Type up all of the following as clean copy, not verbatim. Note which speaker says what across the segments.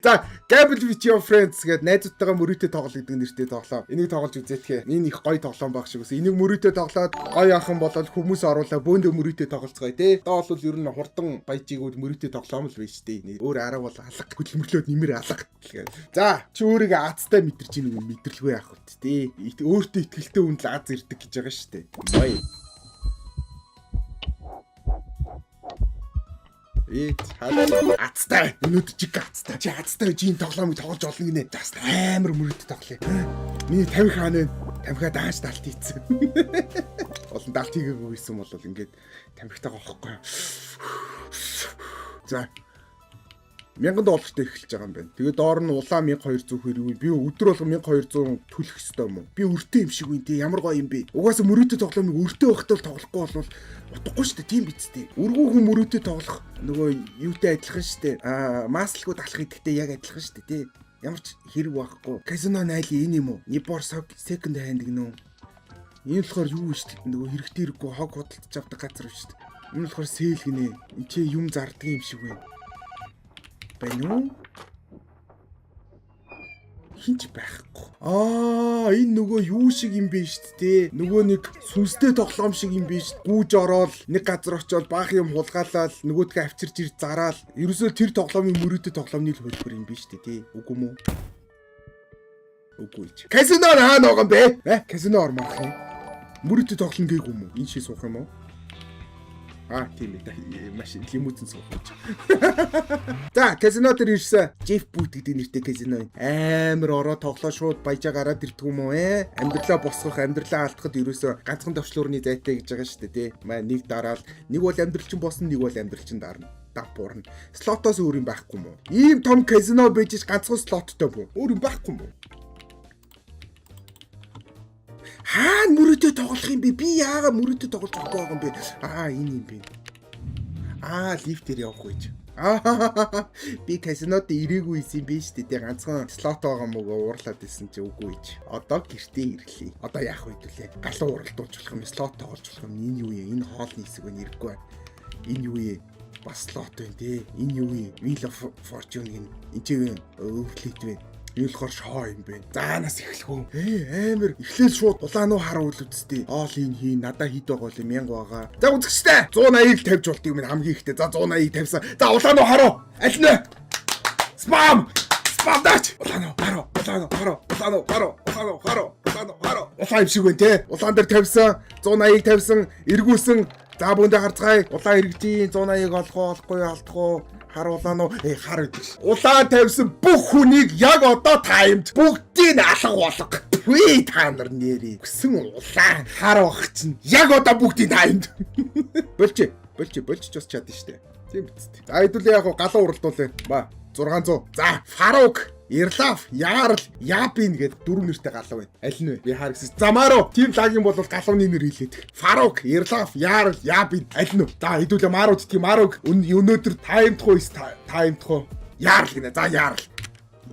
Speaker 1: За, Gamble with your friends гэдэг найзуудтайгаа мөрөөдөө тоглол гэдэг нэртэй тоглоом. Энийг тоглож үзээтгэе. Энэ их гоё тоглоом баг шиг ус. Энийг мөрөөдөө тоглоод гоё ах юм бол хүмүүс оруулаа бөөндөө мөрөөдөө тоглолцгоё те. Одоо бол ер нь хурдан баяжигүүд мөрөөдөө тоглоом л биш те. Өөр арга бол алга, хөдөлмөрлөөд нэмэр алга гэх. За, чи өөрийгөө азтай мэдэрч ийн үү, мэдрэлгүй яах вэ те. Өөртөө итгэлтэй хүнд л аз ирдэг гэж байгаа шүү дээ. Гоё. Ээ, азтай. Өнөөдөр чиг азтай. Чи азтай чи энэ тоглоомыг тоглож олно гинэ. Бас амар мөрөд тоглоё. Миний 50 хаан байна. Тамхиа дааш далт хийцэн. Олон далт хийгээгүй байсан бол ингээд тамхитайгаа охгүй. За, 1000 доллартай эхэлж байгаа юм байна. Тэгээ доор нь улаан 1200 хэрэг. Би өдөр болго 1200 төлөх ёстой юм уу? Би өртөө юм шиг үн тий, ямар гоё юм бэ? Угаасаа мөрөөдөө тоглоомыг өртөө байхдаа л тоглохгүй бол утгагүй шүү дээ. Тийм биз дээ. Өргүү хүн мөрөөдөө тоглох нөгөө юутай адилхан шүү дээ. Аа, маслгүй талах идэхтэй яг адилхан шүү дээ тий. Ямар ч хэрэг байхгүй. Казино найли энэ юм уу? Нибор second hand гэнэ үү? Энэ болохоор юу вэ шүү дээ? Нөгөө хэрэгтэй хэрэггүй хог худалдаж авдаг газар шүү дээ. Энэ болохоор sale гинэ. Энд чи юм зардаг юм шиг байна. Байна уу? Хинч байхгүй. Аа, энэ нөгөө юу шиг юм бэ шүү дээ. Нөгөө нэг сүнстэй тоглоом шиг юм биш. Гүүж ороод нэг газар очиод баах юм хулгаалаад нөгөөдгөө авчирч ир зараал. Ерөөсөө тэр тоглоомын мөрөөдө тоглоомны л хөлбөр юм биш үү те. Үгүй мүү? Үгүй ч. Казино хаана байгаа юм бэ? Э, казино ормоох юм. Мөрөөдө тоглоом гээгүй юм уу? Энэ ший суух юм уу? Аа, тийм ээ. Маш лимузин суух гэж. За, казино дээр ирсэн. Jeff Boot гэдэг нэртэй казино. Амар ороо тоглоо шууд баяжаа гараад ирдэг юм уу э? Амьдралаа босгох, амьдралаа алдахад ерөөсөө ганцхан товчлуурны зайтай гэж байгаа шүү дээ, тий. Маа нэг дараал нэг бол амьдрал чинь босно, нэг бол амьдрал чинь дарна. Дап буурна. Слотоос өөр юм байхгүй юм уу? Ийм том казино байж ганцхан слоттой бүү. Өөр юм байхгүй юм уу? Хаана мөрөөдөө тоглох юм бэ? Би яагаад мөрөөдөө тоглож чадахгүй байгаа юм бэ? Аа, энэ юм бэ. Аа, лифтээр явах гэж. Аа, би казинод ирээгүй юм биш үү? Тэ ганцхан слот байгаа мөгөө уурлаад исэн чи үгүй гэж. Одоо гэртээ ирлээ. Одоо яах вэ төлөө? Галуу уралдуулж болох юм, слот тоглож болох юм. Энэ юу юм? Энэ хоолны хэсэг байна, ирэхгүй байна. Энэ юу юм? Бас слот байна те. Энэ юу юм? Wheel of Fortune гин. Энэ чи юу юм? Өвлөт байна. Энэ болохоор шоо юм байна. Заанаас эхлэх үү? Ээ, амар эхлээл шууд улаан уу харуул үсттэй. Оол энэ хийн надаа хэд байгаа бол 1000 байгаа. За, үзэгчтэй 180-ыг тавьж болдгийг юм хамгийн ихтэй. За, 180-ыг тавьсан. За, улаан уу харуу. Аль нэ? Spam. Spam даач. Улаан уу харуу. Улаан уу харуу. Улаан уу харуу. Улаан уу харуу. Улаан уу харуу. Улаан юм шиг байна те. Улаан дээр тавьсан. 180-ыг тавьсан. Эргүүлсэн. За, бүгдээ харцгаая. Улаан эргэжийн 180-ыг олох уу, олохгүй алдах уу? Хар улаан уу? Э, хар гэдэг ш. Улаан тавьсан бүх хүнийг яг одоо таймд бүгдийг алга болго. Пүй, та нар нэрээ. Хүсэн улаан хар байх чинь яг одоо бүгдийг таймд. Болч. Болч, болч бас чадна штэ. Тийм биз дээ. За, хэдүүлээ яг галуу уралдуулъя. Ба 600. За, Фарук, Ирлав, Ярл, Ябин гэдэг дөрөв нэртэй галуу байна. Аль нь вэ? Би хаар гэсэн. За, Маро, team лагийн бол галууны нэр хэлээд. Фарук, Ирлав, Ярл, Ябин аль нь вэ? За, хэдүүлээ Маро гэдгийг Маруг өнөөдөр таймдах уу, таймдах уу? Ярл гинэ. За, Ярл.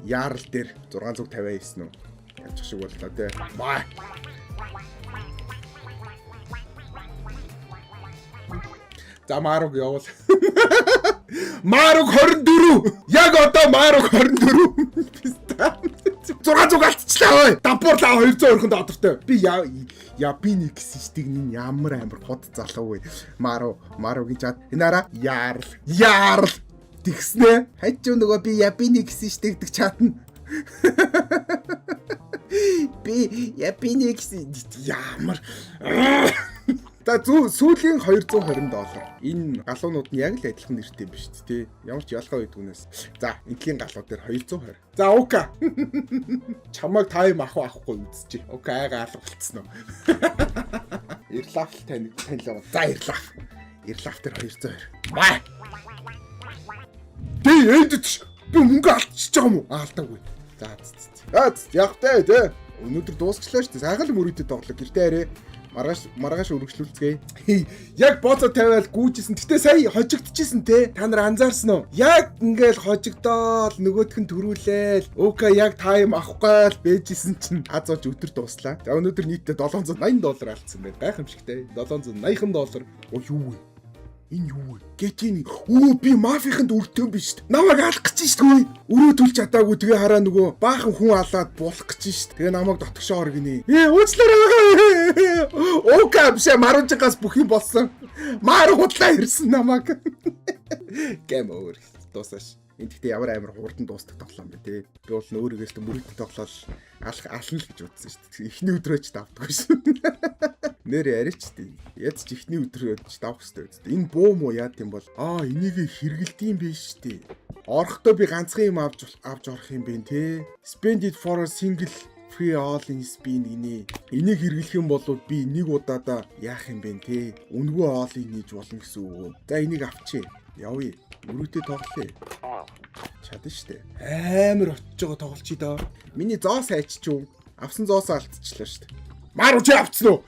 Speaker 1: Ярл дээр 659 үү? Тавьчих шиг боллоо те. Бай. За, Маруг явуул. Маруг 24. Яг одоо Маруг 24. 600 алдчихлаа ой. Дампуурлаа 220 доллартай. Би я би нэг гэсэн штиг нь ямар амар хот залуу вэ? Мару, Мару гэж чад. Энэ араа Ярл. Ярл тэгснэ. Хажуу нөгөө би я би нэг гэсэн штиг гэдэг чатна. Би я би нэг гэсэн ямар. За, зүү сүүлийн 220 доллар. Энэ галуунууд нь яг л адилхан нэртэй юм биш үү те. Ямар ч ялгаа байдгүйнээс. За, энтлийн галуу дээр 220. За, Ука. Чамайг time авах уу, авахгүй үзчихье. Ука айгаа алга болцсон уу? Ирлаф тань танилаа. За, Ирлаф. Ирлаф дээр 220. Бай. Тэ энд би мөнгө алдчихж байгаа юм уу? Алдаагүй. За. За, яг тэ тэ. Өнөөдөр дуусчлаа шүү дээ. Сайхан л мөрөөдөд тоглоо. Гэртээ арай маргааш маргааш өргөжлүүлцгээе. Яг бооцоо тавиал гүйжсэн. Гэтэ сая хожигдчихсэн те. Та нар анзаарсан уу? Яг ингээл хожигдоол нөгөөх нь төрүүлээл. Окей, яг time авахгүй л бэжсэн чинь аз ууж өдөр дууслаа. За, өнөөдөр нийтдээ 780 доллар алдсан байна. Гайхамшигтай. 780 доллар. Оо, юу вэ? Энэ юу вэ? Гетин өө би мафийнханд өртөө биш шүү дээ. Намайг алах гэж шүү дээ. Өрөө төлж чадаагүй тэгээ хараа нөгөө баахан хүн алаад буулах гэж шүү дээ. Тэгээ намайг дотгошоо ор гинэ. Ээ уучлаарай. Ока биш марунжингаас бүх юм болсон. Мар худлаа ирсэн намайг. Game over. Дуусааш. Энэ гэхдээ ямар амар хурдан дуустдаг тоглоом бэ те. Би бол өөрийгөө л мөрөгд тоглоал алах ална л гэж бодсон шүү дээ. Эхний өдрөө ч давдаггүй шин. Нэр яриач тий. Яаж ч эхний өдрөө ч давах хэрэгтэй үст. Энэ буу муу яад юм бол аа энийг хэрэгэлдэм биш тий. Орохдоо би ганцхан юм авч авч орох юм бэ те. Spend it for a single free all in spin гинэ. Энийг хэрэглэх юм бол би нэг удаадаа яах юм бэ те. Үнэгүй all in хийж болно гэсэн үг. За энийг авчи. Явъя. Өрөөтэй тоглоё. Чадна штэ. Амар очиж байгаа тоглолчий доо. Миний зоос айччих. Авсан зоосоо алдчихлаа штэ. Мару чи авцсан уу?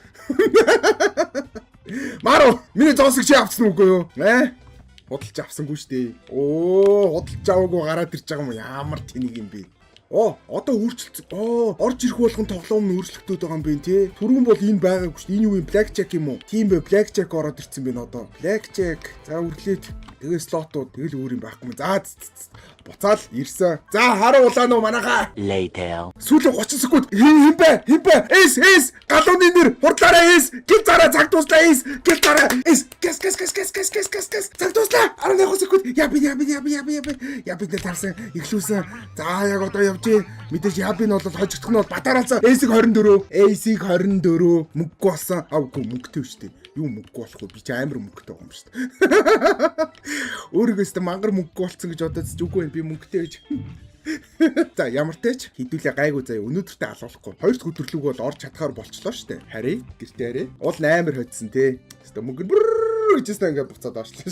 Speaker 1: Мару, миний зоосыг чи авцсан уугүй юу? Э? Худалж авсангүй штэ. Оо, худалж аваагүй гараад ирж байгаа юм ямар тэнэг юм бэ? Оо, одоо өөрчлөлт. Оо, орж ирэх болгон тоглоом нь өөрчлөгдөд байгаа юм бэ те. Түрүүн бол энэ байгаагүй шүү. Энэ юу юм? Black Jack юм уу? Тийм бэ, Black Jack ороод ирсэн байна одоо. Black Jack. За үрлээд тэгээ слотууд тэгэл өөр юм байхгүй юм. За буцаал ирсэн. За хараа улаан уу манайхаа.
Speaker 2: Later.
Speaker 1: Сүүлийн 30 секунд. Хин хин бэ? Хин бэ? Эс эс галууны нэр хурдлаараа эс. Гэл зараа цаг дуслаа эс. Гэл зараа эс. Гэс гэс гэс гэс гэс гэс гэс гэс. Цаг дуслаа. 18 секунд. Я би я би я би я би я би. Я би нэр тарсан. Эхлүүлсэн. За яг одоо явж гин. Мэдээж я би нь бол хожигдох нь бол батараалсан. Эсийг 24. Эсийг 24. Мөнгөгүй болсон. Авгүй мөнгөтэй шүү дээ. Юу мөнгөгүй болох вэ? Би чи амар мөнгөтэй байгаа юм шүү дээ. Өөрийгөө өстө мангар мөнгөгүй болсон гэж бодоод ч үгүй юм. Би мөнгөтэй гэж. За ямар ч тач хідүүлээ гайгүй заяа өнөөдөртөө алуулахгүй. Хоёр дахь өдөрлөг бол орж чадхаар болчлоо штэ. Харъя гэртээ харъя. Уул амар хоцсон те. Өстө мөнгө нь бүрррр гэжсэн ингээд буцаад орчлоо.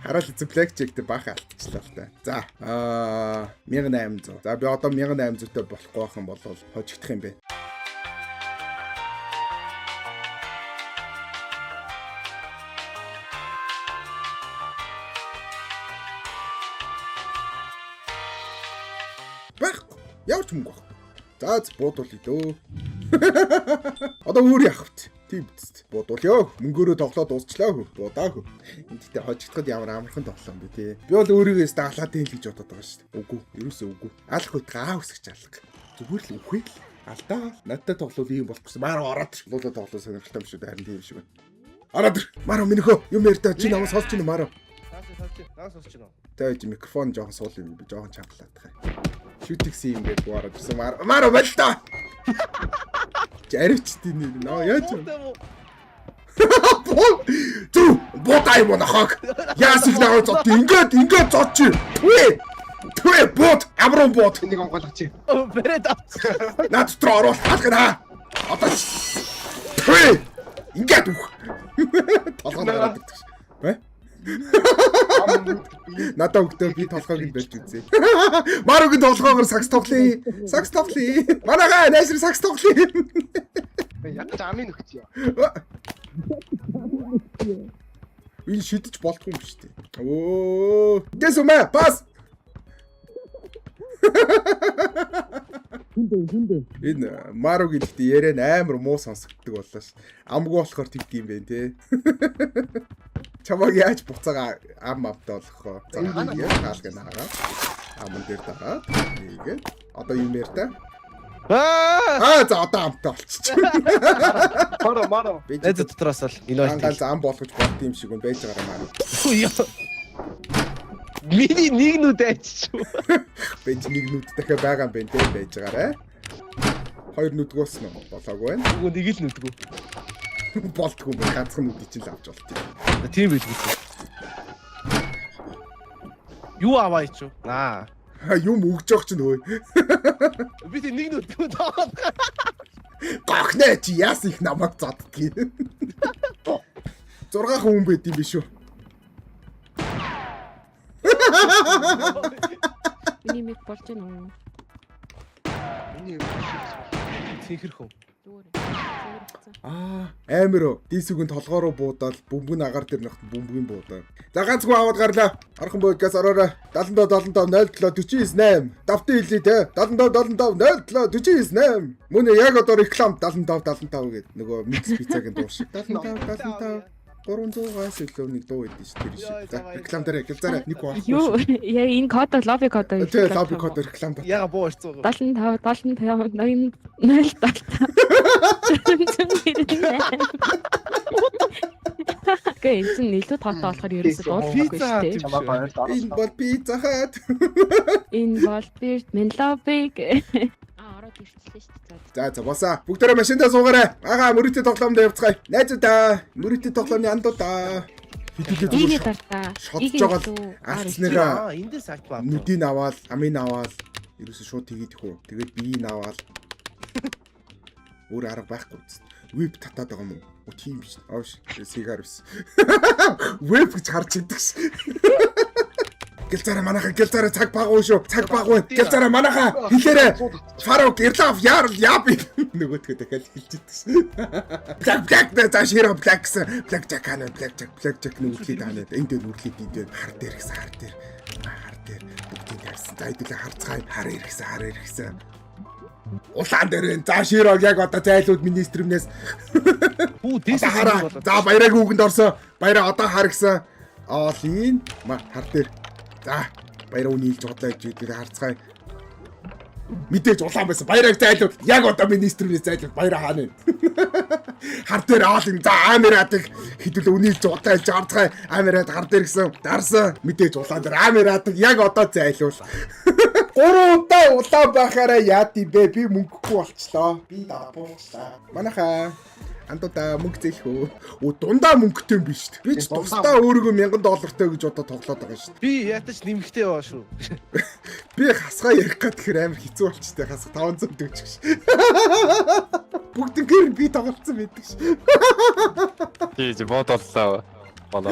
Speaker 1: Хараал эзэн Black Jack дээр баахан алдчихлаа л та. За аа 1800. За би одоо 1800 таа болохгүй байх юм бол хожигдох юм бэ. Байхгүй. Ямар ч мөнгө байхгүй. За буудуулъя дөө. Одоо өөр яах вэ? Тийм биз. Буудуулъё. Мөнгөөрөө тоглоод дуусчлаа хөө. Буудаа хөө. Энд гэхдээ хожигдоход ямар амархан тоглоом бэ те. Би бол өөрийгөө өстө алаад ийн л гэж бодоод байгаа шүү дээ. Үгүй. Ерөөсөө үгүй. Алах үед гаа өсгөж алга. Зүгээр л үхээ л. Алдаа. Надтай тоглол ийм болохгүйсэн. Маар ороод ир. Луулаа тоглол сонирхолтой юм шүү дээ. Харин тийм шиг байна. Ороод ир. Маар минийхөө юм ярьдаа чи намайг сонсч байна уу, Маар?
Speaker 3: Наас сонсч байна.
Speaker 1: За чи микрофон жоохон суул юм би жоохон чангалаад тахай. Шүтгс юм гээд буураад ирсэн. Маар Маар болтой. Чи аривчдیں۔ нэр. Ноо яаж юм? Зү буудаа юм нохог. Яас их наваа зод. Ингээд ингээд зод чи. Түе. Түе бууд амруу бууд.
Speaker 4: Энийг онгойлгоч чи.
Speaker 3: Бэрэд авчихсан.
Speaker 1: Наад дотор оруул хаалгана. Одоо түе. Ингээд үх. Толгой гараад ирдэг ш. Бэ? Надаа өгдөө би толгойг нь барьж үзье. Маругийн толгоогоор сакс тоглоё. Сакс тоглоё. Манайхаа найсрын сакс тоглоё.
Speaker 4: Ядаж амын нөхч яа.
Speaker 1: Энэ шидэж болдгүй юм шүү дээ. Оо. Дэсүмэ пас.
Speaker 3: Хүндэ.
Speaker 1: Энэ Маругийн гэхдээ яриа нь амар муу сонсогддог боллоо ш. Амгүй болохоор тэгдэм байх те. Чамаг яаж буцаага ам амтай болох вэ? За яг хаалга наараа. Аман дээр дараад нэгээд одоо юм ярьта.
Speaker 3: Аа!
Speaker 1: Аа за одоо амтай болчих.
Speaker 4: Маро маро.
Speaker 1: Би
Speaker 3: Найз дотроос л энэ
Speaker 1: ганц ам болгож болд юм шиг үн байж байгаараа Мару.
Speaker 3: Миний нэг нүд айччих.
Speaker 1: Бэж нэг нүд дахиад байгаа юм байна те байж байгаарай. Хоёр нүдг болсон уу? Болоогүй байна.
Speaker 3: Үгүй нэг л нүдгүй.
Speaker 1: Болдгүй юм байна. Ганцхан нүдийг чинь л авч болт юм.
Speaker 3: Тийм байлгүй. Юу аваа ичв? Аа.
Speaker 1: Юм өгж явах чинь хөөе.
Speaker 3: Би тэг нэг нүдгүй таад.
Speaker 1: Гохнэ чи яас их намайг зоддгийг. 6 хүн байд юм биш үү?
Speaker 5: Миний мик болж гэнэ үү?
Speaker 4: Миний юм шиг.
Speaker 3: Цэнхэрхэн.
Speaker 5: Зүгээр. Цэвэрхсэн.
Speaker 1: Аа, амар өө. Дисүгэн толгоо руу буудаал бөмбөг нь агаар дээр нөхт бөмбөгийн буудаа. За ганцгүй аваад гарлаа. Архан бодгаас ороорой. 75 75 07 49 8. Давтан хэлье те. 75 75 07 49 8. Мөн яг одоо реклам 75 75 гэдэг нөгөө микс пиццагийн дуу шиг. 75 75. 300-аас илүү нэг дуу өгдөн шүү тэр шиг. За реклам дээр гэлзаарай нэг болохгүй.
Speaker 5: Юу яа энэ код лобби код.
Speaker 1: Тэ лобби код реклам дээр.
Speaker 3: Яга буу орцоо.
Speaker 5: 75 75 80 0 75. Гэ энэ чинь илүү тоотой болохоор ерөөсөө дуулахгүй шүү дээ.
Speaker 4: Чамаа баярт
Speaker 1: Энэ бол пицца хат.
Speaker 5: Энэ бол бирд мен лобби. Аа ороод ирчихлээ шүү дээ.
Speaker 1: За за босаа. Бүгдээрээ машиндаа суугаарай. Ага мөрөдөө тоглоомд явцгаая. Найзуудаа мөрөдөө тоглоомны андуудаа. Хэдүүлээ
Speaker 5: Игээ
Speaker 1: зүгээр
Speaker 5: дартаа.
Speaker 1: шодож байгаа л алдсныгаа
Speaker 3: Эндээс акт баа.
Speaker 1: нүдийг аваал, амийг аваал ерөөсөө шууд тэгээд их үү. Тэгээд биеийг аваал. Өөр арга байхгүй үст. Веб татаад байгаа юм уу? О тийм биш. Ааш сигар биш. Веб гэж харж идэг ш. Гэлзаараа манайха гэлзаараа цаг баггүй шүү. Цаг баггүй. Гэлзаараа манайха хэлээрээ. Фарук Ирлав яар яа би нөгөөдгөө дахиад хэлж идэг ш. Black black дэ за широ black гэсэн. Black jack хана black jack black jack нүглээд хана. Энд дээр нүглээд энд дээр хар дээр гэсэн хар дээр. Хар дээр бүгдийг тавьсан. За хэдүүлээ харцгаая. Хар иргэсэн хар иргэсэн. Улаан дээр байна. За широ яг одоо зайлууд министрнээс
Speaker 3: Бүү дээс
Speaker 1: Одоо хараа. За баярагийн үгэнд орсон. Баяраа одоо харгсан. Оол ин ма хар дээр. За баяраа үний хэлж бодлоо гэж бид харцгаая. Мэдээж улаан байсан. Баяраг зайлууд. Яг одоо министрнээс зайлууд баяраа хаана вэ? Хар дээр оол ин. За амирадаг хэдүүл үний хэлж бодлоо гэж харцгаая. Амирад хар дээр гэсэн. Дарсан. Мэдээж улаан дээр амирадаг яг одоо зайлуул. Гурван удаа улаан байхаараа яад юм бэ? Би мөнгөгүй болчлоо. Би дабуулчлаа. Манайхаа андуудаа мөнгө зээлэх үү? Өө дундаа мөнгөтэй юм биш үү? Би ч тусдаа өөрийгөө 1000 доллартай гэж одоо тоглоод байгаа шүү дээ.
Speaker 3: Би ятаж нэмэхтэй яваа шүү.
Speaker 1: Би хасгаа ярих гээд тэгэхээр амар хэцүү болчтой хасга 540 гэж. Бүгднгээр би тоглолцсон байдаг ш.
Speaker 2: Тий, чи бод боллоо. Болоо.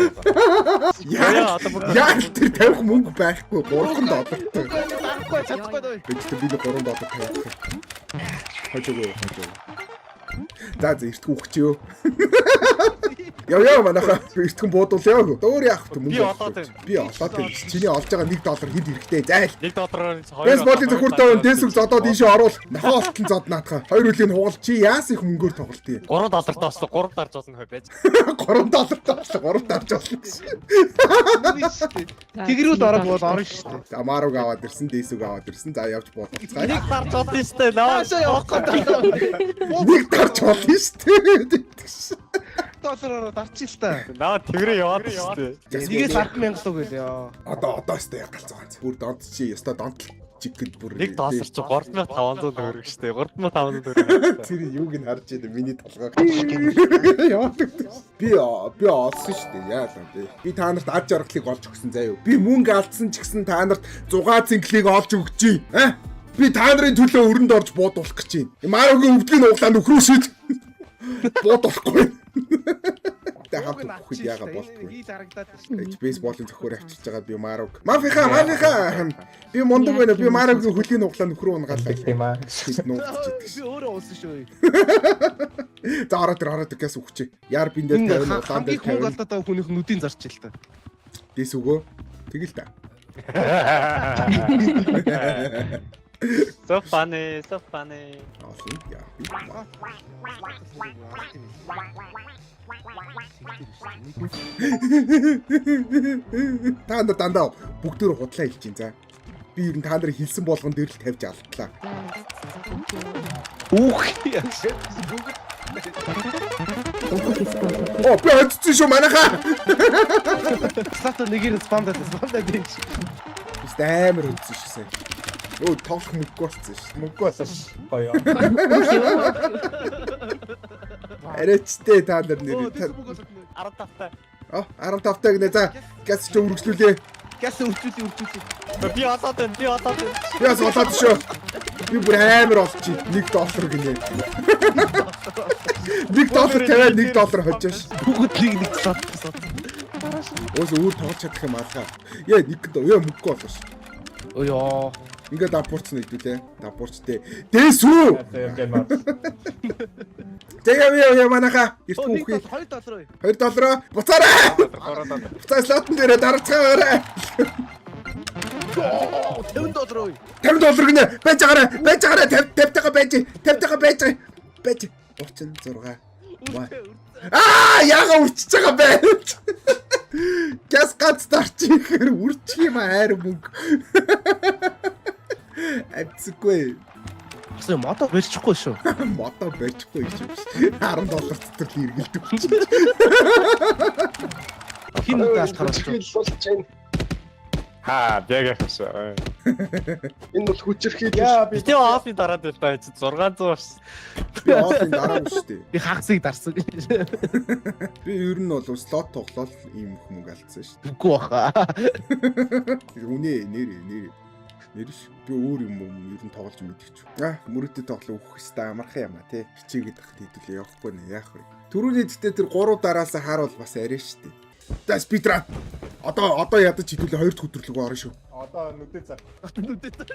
Speaker 1: Яа яа тэр тавих мөнгө байхгүй 3 доллартай.
Speaker 3: Чадахгүй чадахгүй дөө.
Speaker 1: Би ч би 3 доллар тавих. Хожоогоо хожоогоо. За за эртхэн үхчихөө. Яа яа манайха эртхэн буудуулъя. Дөөр яах вэ мөнгө.
Speaker 2: Би олоод байна.
Speaker 1: Би олоод байна. Чиний олж байгаа 1 доллар хэд хэрэгтэй зайл.
Speaker 2: 1 доллараар 2.
Speaker 1: Бейсболын зөвхөртөө өн дэсүг зодоод ийшээ оруул. Нохоо олтон зод наатах. Хоёр үлийн хугал чи яас их мөнгөөр тоглолт юм.
Speaker 2: 3 доллартай болсон 3 дарж болно хөө байж.
Speaker 1: 3 доллартай болсон 3 дарж болно гэж.
Speaker 3: Тэгрүүд орог бол орно шүү дээ.
Speaker 1: За Маруг аваад ирсэн, Дэсүг аваад ирсэн. За явж буудалцгаая.
Speaker 2: Нэг дарж болно шүү дээ. Наа.
Speaker 3: Хаашаа явах гэдэг.
Speaker 1: Нэг дарж болно шүү дээ.
Speaker 3: Доллараар дарчих л та.
Speaker 2: Наа тэгрээ яваад шүү дээ.
Speaker 3: Нэгээс 100000 лу гэлээ.
Speaker 1: Одоо өстой яг галзуу ганц. Бүр донт чи ёстой донтол чиг гэд бүр.
Speaker 2: 1 доллар чи 3500 төгрөг шүү дээ. 3500 төгрөг.
Speaker 1: Тэр юуг нь харж байна миний толгой. Яваад өгдөг. Би олсон шүү дээ. Яа л бэ. Би та нарт ад жаргалыг олж өгсөн заяа. Би мөнгө алдсан ч гэсэн та нарт 6 цэнгэлийг олж өгч чинь. Аа? Би та нарын төлөө өрөнд орж буудуулах гэж байна. Маругийн өвдгийг углаа нөхрөө шид. Буудуулахгүй. Тэ хамт өгөхөд яага болтгүй.
Speaker 3: Хий зарагдаад байна.
Speaker 1: Эч бейсболын зөхөөр авчирч байгаа би Маруг. Мафиха, мафиха. Би мундаг байна. Би Маругийн хөлийн углаа нөхрөө унгаалаа.
Speaker 6: Тийм аа.
Speaker 1: Нуугдчих идэг.
Speaker 3: Би өөрөө уусан шүү.
Speaker 1: За ороод ир ороод ир гэс үхчих. Яар бин дээр 50 улаан дээр
Speaker 3: Хамгийн хөнгө
Speaker 1: 50.
Speaker 3: алдаад байгаа хүнийх нүдийн зарч ил та.
Speaker 1: Дэс өгөө. Тэгэл та.
Speaker 2: So funny, so funny.
Speaker 1: Олон яа. Би Та нар дандаа бүгдээр худлаа хэлж чинь за. Би ер нь та нарыг хэлсэн болгон дээр л тавьж алдлаа.
Speaker 3: Үх.
Speaker 1: Оо би хоцсон шүү манайхаа.
Speaker 3: Слата нэгээр спамдаад спамдаад юм чи.
Speaker 1: Бист амар хоцсон шүү сая. Өө тоглох мөнгөгүй болсон шүү.
Speaker 6: Мөнгө болсон ш. Гоё.
Speaker 1: Арайчтэй та нар нэр.
Speaker 2: 15 та.
Speaker 1: Оо 15 таа гинэ за. Газ чи үргэлжлүүлээ.
Speaker 3: Газ өрчүүлээ өрчүүлээ.
Speaker 2: Би олоод байна. Би олоод байна.
Speaker 1: Би бас олоод шүү. Би бүр амар олчих. 1 доллар гинэ. 1 доллар тавиад 1 доллар хожоош.
Speaker 3: Бүгд нэг нэг слат слат.
Speaker 1: Өөс өөр тоглож чадах юм алгаа. Яа нэг яа мөнгөгүй болоо ш.
Speaker 3: Ой ёо.
Speaker 1: Ингээд давпуурцсан хэдүүлээ. Давпуурчтэй. Дэс үү? Тэгээ яа яа манайха эртхэн үхээ.
Speaker 3: 2 доллар ой.
Speaker 1: 2 доллароо буцаарай.
Speaker 2: 3 доллар.
Speaker 1: Буцаа слотон дээрээ дарцгаагаарай.
Speaker 3: 50 доллар ой.
Speaker 1: 50 доллар гинэ. Байж агаарай. Байж агаарай. 50 50 тагаа байж. 50 тагаа байж. Байж. 36. Аа, яга үрчиж байгаа бэ? Газ гац дарчихэр үрчих юм айр мөнгө. Авцгүй.
Speaker 3: Гэсэн модо барьчихгүй шүү.
Speaker 1: Модо барьчихгүй гэж юм биш. 10 доллар дотор л эргэлдэг болчих.
Speaker 3: Хин нүдэ алдахаар болчих.
Speaker 4: Хүчирхийлэл болж байна.
Speaker 2: Ха, би яг яхав.
Speaker 4: Энэ бол хүчирхийлэл.
Speaker 6: Яа би
Speaker 2: Би тэ оффи дараад байл та чи 600 бас.
Speaker 1: Би оффын дараа шүү дээ.
Speaker 3: Би хагасыг дарсан.
Speaker 1: Би ер нь бол слот тоглоод ийм их мөнгө алдсан шүү дээ.
Speaker 3: Үгүй баха.
Speaker 1: Үнэ нэр нэр нэр ш. Би өөр юм ер нь тоглож мэдчихв. Аа, мөрөдөө тоглоо өгөх хэвээр амархан юм а тий. Хичээгээд тахт хэдүүлээ явахгүй нэ яах вэ? Түрүүний гэхдээ тэр 3 дараасаа харуул бас арай шүү дээ. За speedrun. Одоо ядаж хэдүүлээ 2 дахь өдөрлөгөө орно шүү.
Speaker 6: Одоо нүдээ зар.
Speaker 3: Нүдэ зар.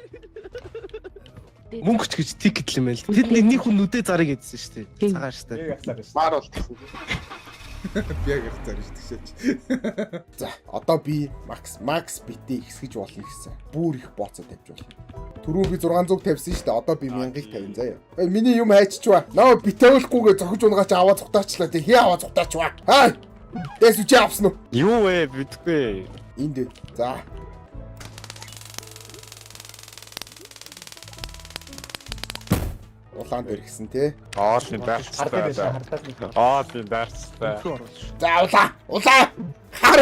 Speaker 3: Мөнгө ч гэж тикет л юм байл. Тэд нэг хүн нүдэ зарыг гэдсэн шүү дээ. Цагаан шүү дээ.
Speaker 6: Яг ясаар шүү.
Speaker 4: Маар бол гэсэн.
Speaker 1: Би яг явцаар шүү дээ. За, одоо би max битээ ихсгэж болно гэсэн. Бүр их бооцоо тавьж болно. Түрүү би 600 тавьсан шүү дээ. Одоо би 1000-ыг тавина заяа. Эй, миний юм хайччихва. Наа битээвлэхгүйгээ зохиж унгаач аваа цухтаачлаа. Тэг хий аваа цухтаачва. Хай. Дэс үчи авсан уу?
Speaker 2: Юу вэ? Мэдгүй.
Speaker 1: Энд. За. Улаан дээр гисэн те.
Speaker 2: Оолын
Speaker 6: Хардаад байсан,
Speaker 2: дарцтай.
Speaker 6: хардаад байсан.
Speaker 2: Оолын дарцтай.
Speaker 1: За улаан. Улаан. Хар.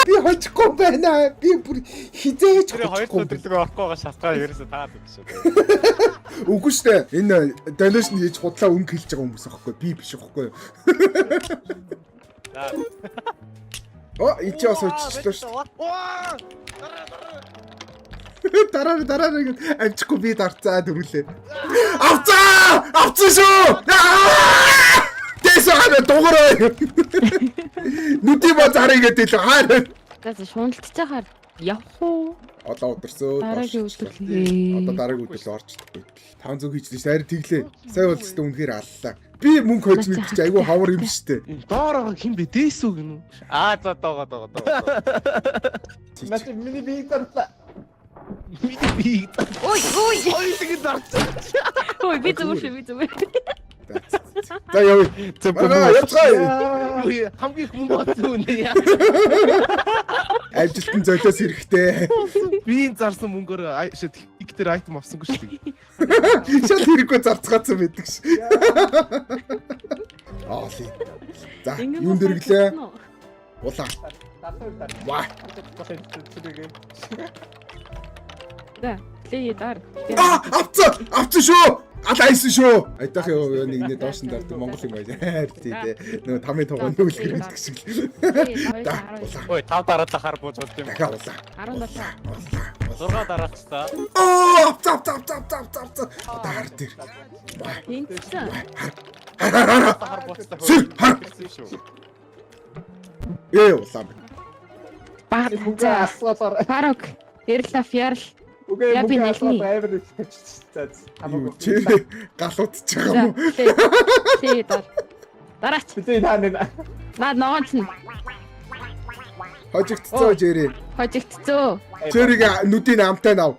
Speaker 1: Би хожихгүй байна. Би бүр хизээж
Speaker 2: Тэр хоёр
Speaker 1: хожихгүй.
Speaker 2: өдөрлөгөө орохгүй байгаа шалтгаан ерөөсөө таад байдаг шүү.
Speaker 1: Үгүй шүү дээ. Энэ donation хийж худлаа өнгө хэлж байгаа хүмүүс аахгүй. Би биш аахгүй.
Speaker 2: За.
Speaker 1: Оо, энэ чи бас хожчихлоо шүү дээ. Дараа дараа нэг амжихгүй би дарцаа дөрүлээ. Авцаа! Авцсан шүү! Тэс хана дугаарай. Нүдий ба зарыг гэдэг л хаа.
Speaker 5: За шуналтчихаар явах уу?
Speaker 1: Одоо удирсөө.
Speaker 5: Дараагийн
Speaker 1: доош
Speaker 5: өдөр
Speaker 1: очлоо. Одоо дараагийн өдөр орж чадахгүй. 500 хийжлээ шүү. Харин тэглээ. Сая бол өстө үнэхээр аллаа. Би мөнгө хожно гэдэг чи айгүй ховор юм шүү дээ.
Speaker 3: Доор байгаа хин бэ? Дээс үү гэнэ үү?
Speaker 2: Аа за доогоо доогоо доогоо.
Speaker 6: Наа чи миний биеийг зарлаа.
Speaker 3: Миний биеийг
Speaker 5: Ой, ой.
Speaker 3: хоёулыг нь дарсан.
Speaker 5: Ой, би зүгээр шүү, би зүгээр.
Speaker 1: За явъя.
Speaker 2: Зөв
Speaker 1: Маргаа явцгаая.
Speaker 3: Үгүй, хамгийн их мөнгө олсон үнэ яа.
Speaker 1: Амжилтан золиос хэрэгтэй.
Speaker 3: Биеийн зарсан мөнгөөр шит их дээр айтем авсангүй шүү дээ.
Speaker 1: Шал хэрэггүй зарцгаацсан байдаг ш. Аа ли. За, юун дээр гэлээ? Улаан.
Speaker 6: 72 дар.
Speaker 1: Ваа.
Speaker 5: За, плей дар.
Speaker 1: Аа, авцсан! Авцсан шүү! Ал айсан шүү! Айтах ёо нэг нэ доош нь дардаг Монгол юм байна. Хайр тий тий. Нөгөө тамын туган нүгэлгэр гэдэг шиг л. За, улаан.
Speaker 2: Ой, 5 дараалал хар бууж болд юм.
Speaker 1: Дахиад улаан.
Speaker 5: 17.
Speaker 1: Улаан.
Speaker 2: 6 дараалцсан.
Speaker 1: Оо, авцсан, авцсан, авцсан, авцсан, авцсан, авцсан. Одоо хар дээр. Ваа.
Speaker 5: Тэнцсэн.
Speaker 1: Хар хар хар.
Speaker 2: Хар бууцлаа.
Speaker 1: Сэр, хар.
Speaker 2: Шүү.
Speaker 1: Ээ, улаан байна.
Speaker 5: Баг.
Speaker 6: Мөнгө
Speaker 5: За,
Speaker 6: асуулаар.
Speaker 5: Фарук. Эрла фярл.
Speaker 6: Үгүй
Speaker 5: Я би
Speaker 6: мөнгө
Speaker 5: нэлний.
Speaker 6: асуулаар амар их тавьчихсан. За
Speaker 1: Юу
Speaker 6: хамаагүй.
Speaker 1: чи галуудчих
Speaker 5: За,
Speaker 1: юм уу?
Speaker 5: плей. Плей дар. Дараач.
Speaker 6: Би наа нэ.
Speaker 5: Наа ногоон чинь
Speaker 1: Хожигдцоо Жерри.
Speaker 5: хожигдцөө.
Speaker 1: Жерриг нүдийн амтай нав.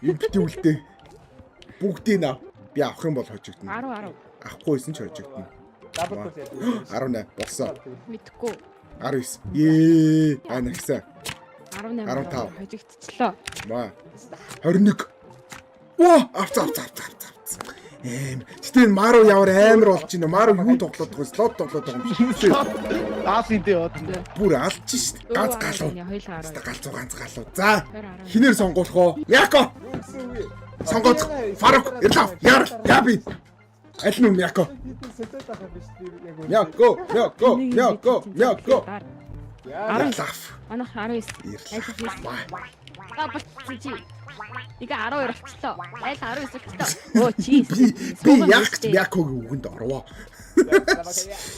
Speaker 1: Юм бити үлдээ. Бүгдийг нав. Би авах юм бол хожигдно.
Speaker 5: 10 10.
Speaker 1: Авахгүйсэн ч хожигдно.
Speaker 6: Дабл яаж.
Speaker 1: 18 болсон.
Speaker 5: Мэдхгүй.
Speaker 1: 19. Ее, а нэгсэн.
Speaker 5: 18
Speaker 1: 15.
Speaker 5: хожигдчихлоо.
Speaker 1: Маа. 21. Оо, авцаа авцаа авцаа авцаа. авцаа. Эм. Гэтэ энэ Мару ямар амар болж байна. Мару юу тоглоод байгаа вэ? Слот тоглоод байгаа юм шиг.
Speaker 3: Аалын дээр од.
Speaker 1: Бүр алж шít. Ганц галуу.
Speaker 5: Хоёул
Speaker 1: Хаста
Speaker 5: 10.
Speaker 1: галзуу ганц галуу. За,
Speaker 5: 20
Speaker 1: хинээр сонгуулах уу? Яко. Сонгоод Фарук, Ирлав, Яр, Яби. Аль нь Яко?
Speaker 6: Сэтэд ахаа биш би яг үнэ.
Speaker 1: Яко, Яко, Яко, Яко.
Speaker 6: Яа.
Speaker 1: Ирлав.
Speaker 5: Манайх 19.
Speaker 1: Ирлав. Ваа.
Speaker 5: За болчихсон чи. Ингээ 12 болчлоо. Айл 19 болчлоо. Өө чи.
Speaker 1: Би яг ч Якогийн үгэнд орвоо.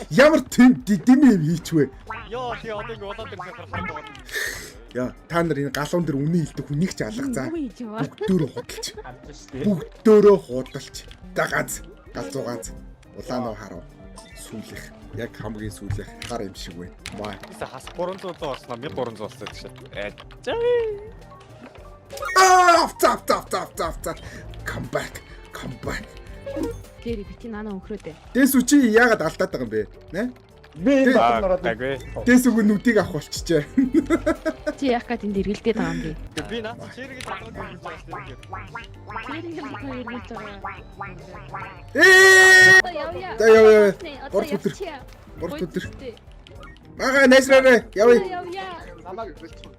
Speaker 1: Ямар тэм дими юм хийчвэ?
Speaker 2: Йоо, тий одоо ингэ улаан дээр хар хар буугаад.
Speaker 1: Яа, та нар энэ галуун дээр үнэ хэлдэг хүнийг ч алга за. Бүгдөөрөө худалч.
Speaker 6: Амжин шүү дээ.
Speaker 1: Бүгдөөрөө худалч. За ганц, галзуу ганц. Улаан уу харав. Сүүлэх. Яг хамгийн сүүлэх хар юм шиг байна. Ваа.
Speaker 2: Хас 300 болсноо 1300 болсон гэдэг шээ.
Speaker 1: Аа, авцаа, авцаа, авцаа, авцаа, авцаа. Come back, come back.
Speaker 5: Тэр бити нана өнгөрөөдөө.
Speaker 1: Дэсүү чи яагаад алдаад байгаа юм бэ? Нэ?
Speaker 6: Би энэ дотор ороод
Speaker 2: Гайгүй.
Speaker 1: Дэсүүг нүдийг авах болчихжээ.
Speaker 5: Чи яах гээд энд эргэлдээд байгаа юм бэ?
Speaker 2: Би наад чирэг толгойг эргэлж байгаа шүү дээ.
Speaker 5: Тэр ингэ эргэлж байгаа.
Speaker 1: Ээ!
Speaker 5: Одоо явъя.
Speaker 1: За яв яв.
Speaker 5: Одоо
Speaker 1: Гурав өдөр.
Speaker 5: явчихъя.
Speaker 1: 3 өдөр. Бага найсраарай. Явъя.
Speaker 5: Явъя.
Speaker 4: Намайг бэлтгэв.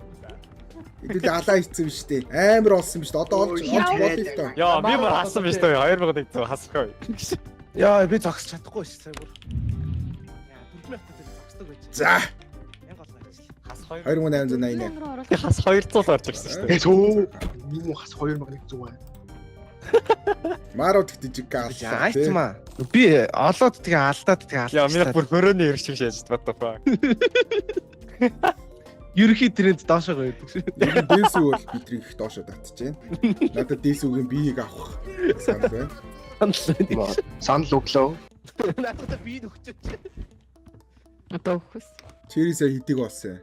Speaker 1: Хэдүүл алаа хийцэн биш үү? Амар олсон биш үү? Одоо олж олж болъё л доо.
Speaker 2: Яа, би бүр хассан биш үү? 2100 хасахгүй.
Speaker 3: Яа, би зогсож чадахгүй ш сая бүр. Яа, 4000 дээр зогсдог байж.
Speaker 1: За
Speaker 3: 1000 гол гарчлаа.
Speaker 2: Хас 2.
Speaker 1: 2888.
Speaker 2: Би хас 200 л орж ирсэн шүү дээ.
Speaker 4: Э зөө. Юм уу хас 2100 бай.
Speaker 1: Маруу тэгтэж гааллаа.
Speaker 3: Айтмаа. Би олоод тэгээ алдаад тэгээ алдаа.
Speaker 2: Яа, миний бүр хөрөөний ирэх шиг шааж what the fuck.
Speaker 3: Ерөнхий тренд доошоо байдаг шүү.
Speaker 1: Дээсүү бол бидний их доошо татчихээн. Надад дээсүүгийн биеийг авах санал байна.
Speaker 3: Санал байна.
Speaker 4: Санал өглөө.
Speaker 3: Надад би нөхчөөч.
Speaker 5: Одоо өгөхөс.
Speaker 1: Чэри сая хэдийг олсон юм?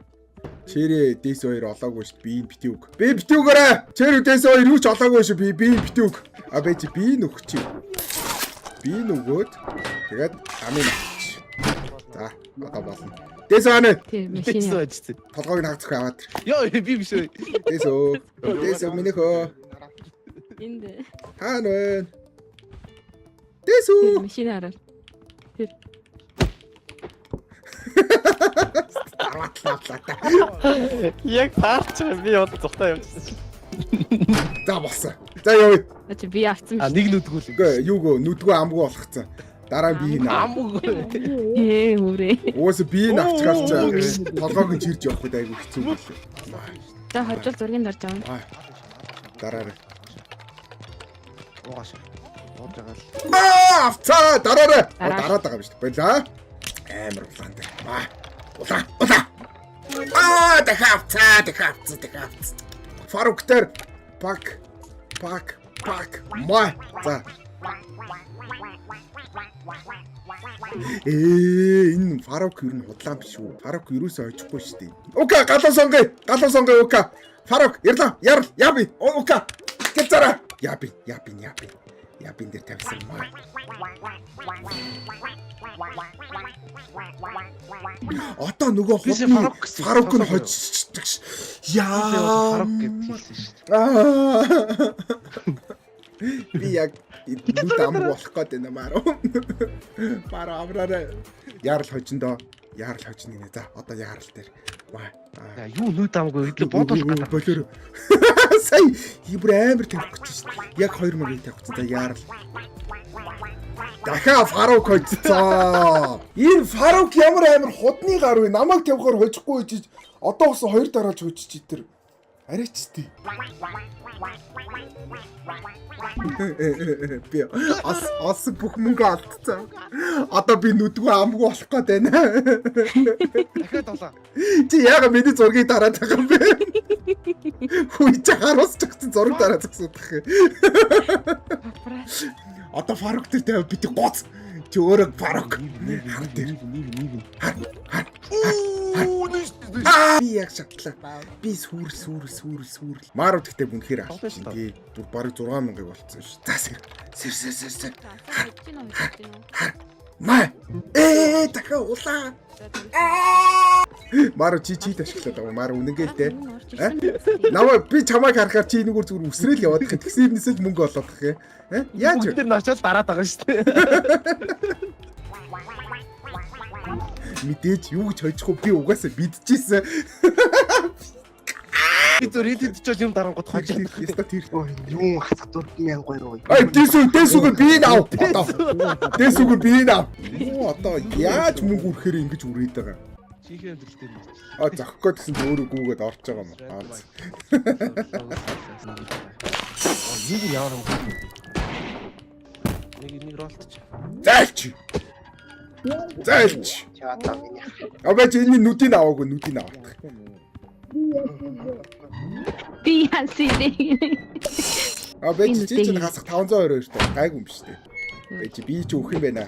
Speaker 1: Чэри дээс хоёр олоогүй шүү дээ. Би энэ бити үг. Би бити үгээрээ. Чэри дээс хоёр юу ч олоогүй шүү. Би энэ бити үг. А бэ чи би нөхч. Би нөгөөд тэгээд амын авч. За одоо болно. Дээс ааны
Speaker 5: Тэр
Speaker 3: Дээсүү
Speaker 5: машин.
Speaker 3: ажиж.
Speaker 1: толгойг нь хагцах аваад.
Speaker 3: Йоо, би биш үү.
Speaker 1: Дээс өө. Дээс өө минийх өө.
Speaker 5: Энд
Speaker 1: Хаана вэ? Дээс
Speaker 5: тэр
Speaker 1: үү.
Speaker 5: машин хараа.
Speaker 1: Дараатлаа.
Speaker 2: Яг таарч байгаа би одоо зүхтаа явчихсан.
Speaker 1: За болсон. За явъя.
Speaker 5: Чи би авцсан
Speaker 3: А
Speaker 5: биш.
Speaker 3: нэг нүдгүүл юм.
Speaker 1: Үгүй юугөө нүдгөө амгүй болгоцсон. Дараа нь би наа.
Speaker 3: Амгүй.
Speaker 5: Ээ үрээ.
Speaker 1: Угаасаа би н авчгаар чи толгойг нь чирж явах үед айгүй хэцүү байлээ.
Speaker 5: За хожил зургийг дарж авна.
Speaker 1: Аа. Дараарай.
Speaker 3: Уугааш. Ууж байгаа л.
Speaker 1: Аа, авцаа дараарай. Оо,
Speaker 5: Дараа.
Speaker 1: Дараад байгаа юм шүү дээ. Баялаа. Амар улаан дээр. Аа. Улаан, улаан. Аа, дахиад авцаа, дахиад авцаа, дахиад авцаа. Фарук дээр пак пак пак ма. За. Ээ, энэ Фарук ер нь худлаан биш үү? Фарук юусоо очихгүй шүү дээ. Ука, галуу сонгоё. Галуу сонгоё, Ука. Фарук, ярьлаа. Ярл, яби. Ука. Гэцара. Яби, яби, яби. Ябин дээр тавьсан маа. Одоо нөгөө
Speaker 3: Би
Speaker 1: худны
Speaker 3: Фарук гэсэн.
Speaker 1: Фарук нь хожчихдаг ш. Яа.
Speaker 3: Фарук гэж хэлсэн шүү дээ.
Speaker 1: Аа. Би яг нүд ам болох гээд байна мааруу. Мааруу амраарай. Ярл хожиндоо. Ярл хожино гинэ. За одоо ярл дээр. Ваа.
Speaker 3: За, юу нүд амгүй хэдлээ буудуулах гэдэг.
Speaker 1: Болоор. Сая бүр амар тавих гэж шүү дээ. Яг 2000-ыг тавих гэж. За ярл. Дахиад Фарук хожицоо. Энэ Фарук ямар амар худны гар вэ? Намайг тавихаар хожихгүй гэж одоо болсон хоёр дараалж хожиж тэр. Арайч тий. Би ос бүх мөнгө алдцсан. Одоо би нүдгүй амгүй болох гээд байна.
Speaker 3: Дахиад олоо.
Speaker 1: Чи яага миний зургийг дараад байгаа юм бэ? Хүй чи харуулчих чи зураг дараа зогсоодох юм. Одоо Фарук дээр тавиа бити гоц. Чи өөрөө Фарук. Хар дээр. Хар. Хар. Аа, Би яг шатлаа. Би сүр сүр сүр сүр. Маруу тэгтээ үнэхээр алчин тий. Бүр бараг 6000-ыг болцсон ш. За сэр. Сэр сэр сэр сэр. Хар. Маа. Ээ дахиад улаан. Маруу чи чи ашиглаад байгаа. Маруу үнэнгээл те. Намайг би чамайг харахаар чи энэгээр зүгээр үсрээл яваад их. Тэгсэн юмнээсээ л мөнгө олоод их. Э? Яаж вэ?
Speaker 3: Бүгд тэр очоод дараад байгаа шүү дээ.
Speaker 1: Мэдээж юу гэж хожихгүй би угаасаа мэдчихсэн.
Speaker 3: Би зүгээр эд эд ч юм дарангууд хожиж.
Speaker 1: Яста тэр.
Speaker 4: Ой, юм хасах 4000 гоё.
Speaker 1: Ай дэсүү дэсүүг би нав. Одоо. Дэсүүг би нав. Юу одоо яаж мөнгө үрхээр ингэж үрээд байгаа.
Speaker 3: Чихээ амьдрал дээр нэрч.
Speaker 1: А зохих гээд гэсэн чи өөрөө гүүгээд орж байгаа юм. Аа.
Speaker 3: Юу ямар юм. Нэг нэг ролтч.
Speaker 1: Зайлч. Зайлч.
Speaker 4: Чаатаа миний.
Speaker 1: А бач энэ нүдийг аваагүй нүдийг аваах.
Speaker 5: Би яасан бэ?
Speaker 1: А бач
Speaker 5: Би
Speaker 1: чи чинь
Speaker 5: нүдийг-
Speaker 1: хасах 522 таа гайгүй юм биш үү? Бач би чи өөх юм байна.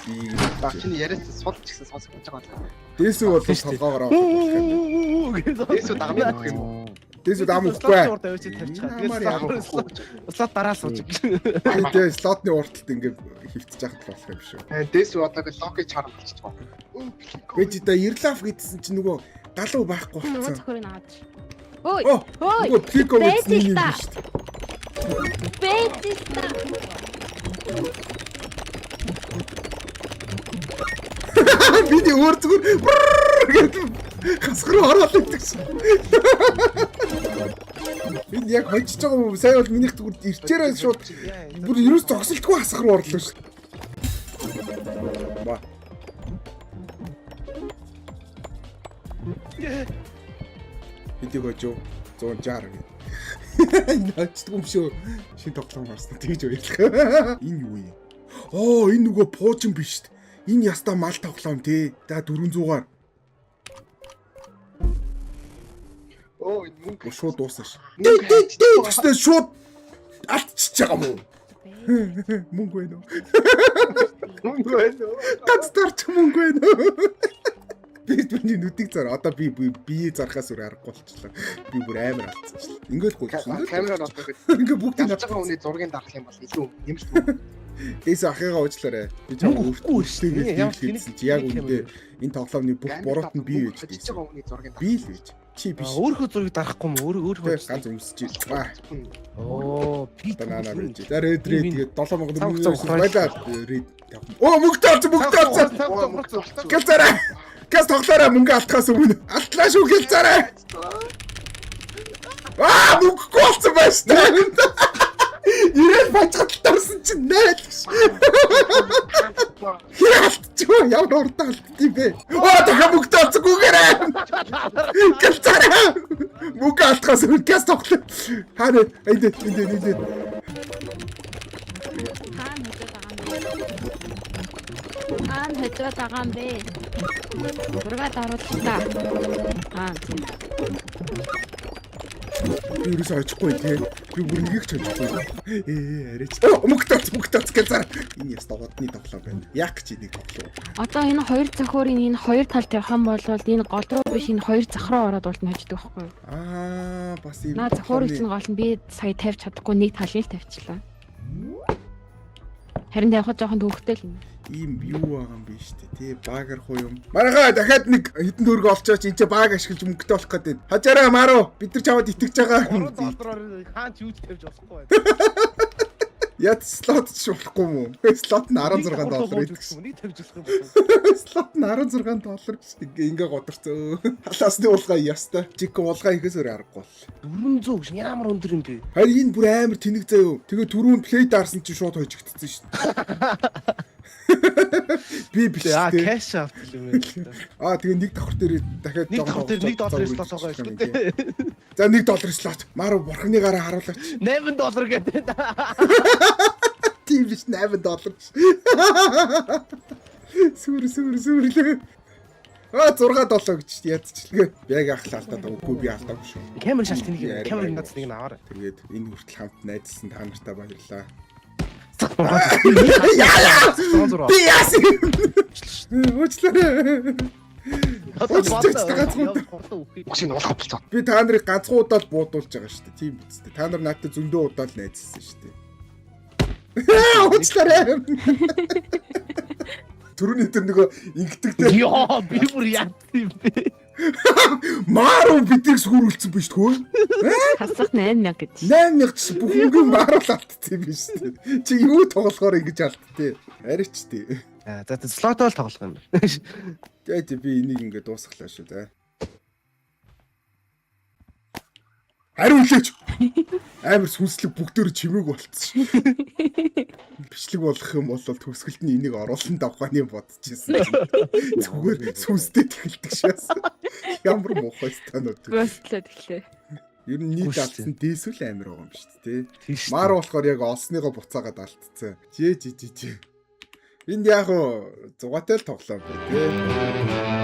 Speaker 1: Би
Speaker 4: Ба чиний яриас сул ч гэсэн сонсогдож байгаа бол.
Speaker 1: Дээсүү бол толгоогоор авах юм.
Speaker 4: Дээсүү дагмын өгөх юм уу?
Speaker 1: Дээсүү дам өгөхгүй.
Speaker 3: Урд авчиж тавьчихаа.
Speaker 1: Намаар яах
Speaker 3: Тэгээд слот дараа сууж.
Speaker 1: Тэгээ слотны урталт ингээ Хөвтөж яхад л болох юм шүү.
Speaker 4: Дэс одоо локи чарм болчих гоо.
Speaker 1: Бэж да Ирлав гэдсэн чинь нөгөө галуу байхгүй
Speaker 5: Нөгөө
Speaker 1: болсон.
Speaker 5: цохорыг аваад. Ой.
Speaker 1: Оо,
Speaker 5: Ой.
Speaker 1: нөгөө Плико гэдсэн
Speaker 5: Бэж
Speaker 1: юм
Speaker 5: та.
Speaker 1: шүү дээ.
Speaker 5: Бэж та.
Speaker 1: Миний өөр зүгээр гэдэг хасгар руу ороод ирдэг шин. Энэ яг хожиж байгаа юм уу? Сая бол минийх зүгээр ирчээрээ шууд бүр ерөөс зогсолтгүй хасгар руу орлоо шүү. Ба. Хэдийг хожив? 160 гэ. Энэ хождгүй юм шүү. Шинэ тоглоом гарсан. Тэгж баярлах. Энэ юу юм? Оо, энэ нөгөө пуужин биш шүү дээ. Энэ ястаа мал тоглоом тий. За 400-аар
Speaker 4: Оо энэ мөнгө
Speaker 1: шууд дуусна ш.
Speaker 4: Мөнгө хайж
Speaker 1: Тэгснэ шууд алдчихж байгаа юм уу? Мөнгө байна уу?
Speaker 4: Мөнгө байна уу?
Speaker 1: Ганц тарч мөнгө байна уу? Би миний нүдийг зар. Одоо би бие зархаас өөр аргагүй болчихлоо. Би бүр амар алдчихлаа. Ингээл гуйчихсан.
Speaker 4: Камераар одоо ингэ
Speaker 1: Ингээ бүгдийг
Speaker 4: ялж байгаа хүний зургийг дарах юм бол илүү нэмэлт мөнгө.
Speaker 1: Дээс ахыгаа уучлаарай. Би чам
Speaker 3: Мөнгө өгөхгүй шүү дээ.
Speaker 1: Ямар хийсэн чи яг үндэ энэ тоглоомны бүх буруут нь би байж
Speaker 4: хожиж
Speaker 1: байсан.
Speaker 4: байгаа хүний зургийг
Speaker 1: Би л байж. Чи биш.
Speaker 3: Өөрийнхөө зургийг дарахгүй юм өөр өөр
Speaker 1: Тэ ганц өмсөж. Аа.
Speaker 3: Оо би
Speaker 1: Банана байж. За ред ред тэгээд 7000
Speaker 3: Цав, цав,
Speaker 1: байлаа ред тавих. Оо мөнгөтэй олсон мөнгөтэй олсон. Гэлзараа. Гэс тоглоорой мөнгө алдахаас өмнө. Алтлаа шүү гэлзараа. Аа мөнгөгүй болсон байж та. Ирээл бажгалт орсон чинь 0 гэж. Хэр алдчихв ямар урдан алдд юм бэ? Оо дахиад мөнгөтэй олсон гүгээрээ. Гэлзараа. Мөнгө алдахаас өмнө гэс тоглоо. Хаана энд энд энд энд.
Speaker 5: Хаана хожоод байгаа юм бэ? Хаана хожоод байгаа юм бэ? Зургаад оруулах та. Аа. тийм.
Speaker 1: Би ерөөсөө очихгүй тий. Би бүр нэгийг ч очихгүй. Арайч. Оо мөнгөтэй олсон мөнгөтэй олсон гэлзараа. Энэ яста водны тоглоом байна. Яг ч энийг тоглоо.
Speaker 5: Одоо энэ хоёр цохиорын энэ хоёр талд явах юм бол энэ гол руу биш энэ хоёр зах руу ороод уулна хождог байхгүй юу?
Speaker 1: Аа бас ийм
Speaker 5: Наа цохиорыг чинь гол нь би сая тавьж чадахгүй нэг талыг л тавьчлаа. Харин тавихад жоохон төвөгтэй л юм.
Speaker 1: Ийм юу байгаа юм бэ штэ тий багар хуу юм. Маргаа дахиад нэг хэдэн төгрөг олчооч энэ ч баг ашиглаж мөнгөтэй болох гэдэг. Хажаараа Мару бид нар чамд итгэж байгаа.
Speaker 3: 3 доллараар хаан ч юуж тавьж болохгүй байна.
Speaker 1: Яд слот ч болохгүй юм уу? Слот нь 16 доллар идэх.
Speaker 3: Нэг тавьж болох юм байна.
Speaker 1: Слот нь 16 доллар гэж ингээ ингээ годорцоо. Халаасны уулга яста. Чик уулга ихээс өөр аргагүй бол.
Speaker 3: 400 гэж ямар өндөр юм бэ?
Speaker 1: Харин энэ бүр амар тэнэг заяо. Тэгээ түрүүн плей даарсан чинь шууд хожигдсон шүү дээ. Би биш
Speaker 3: Аа
Speaker 1: тий.
Speaker 3: кэш аут юм байна л да.
Speaker 1: Аа тэгээ нэг давхар дээр дахиад
Speaker 3: Нэг давхар дээр 1 долларын слот байгаа шүү дээ.
Speaker 1: За 1 долларын слот. Мару бурхны гараа харуулаач.
Speaker 3: 8 доллар гэдэг.
Speaker 1: Тийм биш 8 доллар биш. Сүр сүр сүрлээ. Аа 6 7 гэж ядчихлээ. Яг ах л алдаад байгаа. Үгүй би алдаагүй шүү.
Speaker 3: Камер шалт нэг
Speaker 1: Яриа.
Speaker 3: камер наац нэг нь аваарай.
Speaker 1: Тэгээд энэ хүртэл хамт найзлсан та нартай баярлалаа.
Speaker 3: Яа
Speaker 1: Яа яа.
Speaker 3: 6.
Speaker 1: Би яасан юм? Уучлаарай. Уучлаарай.
Speaker 4: Үгүй нь уулах болцоо.
Speaker 1: Би та нарыг ганцхан удаа л буудуулж байгаа шүү дээ. Тийм биз дээ. Та нар надад зөндөө удаа л найзлсан шүү дээ. Уучлаарай. Түрүүний тэр нөгөө ингэдэг те.
Speaker 3: Йоо би бүр яатсан юм бэ?
Speaker 1: Мару биднийг сүрүүлсэн биш тхөө.
Speaker 5: Хасах 8000 гэж.
Speaker 1: 8000 ч бүх мөнгө маруул алдсан юм биш үү? Чи юу тоглохоор ингэж алдтээ. Арайч тий.
Speaker 3: Аа за слотоо л тоглох юм байна.
Speaker 1: Тэгээ би энийг ингэ дуусглаа шүү дээ. Хариу үлээч. Амар сүнслэг бүгдөө чимээг болцсон шүү. Бичлэг болох юм бол төгсгөлд нь энийг оруулан давхааны бодож ирсэн. Зүгээр сүнстэй тэгэлдэг шээс. Ямар муухай станууд.
Speaker 5: Бөөслөө тэглээ.
Speaker 1: Ер нь нийт
Speaker 3: Үгүй шүү
Speaker 1: алдсан дээсэл амар байгаа юм шүү дээ.
Speaker 3: Тийм шүү.
Speaker 1: Мар болохоор яг олсныгоо буцаагаад алдцсан. Жээ жээ жээ. Энд яг уу зугаатай л тоглоом бай тээ.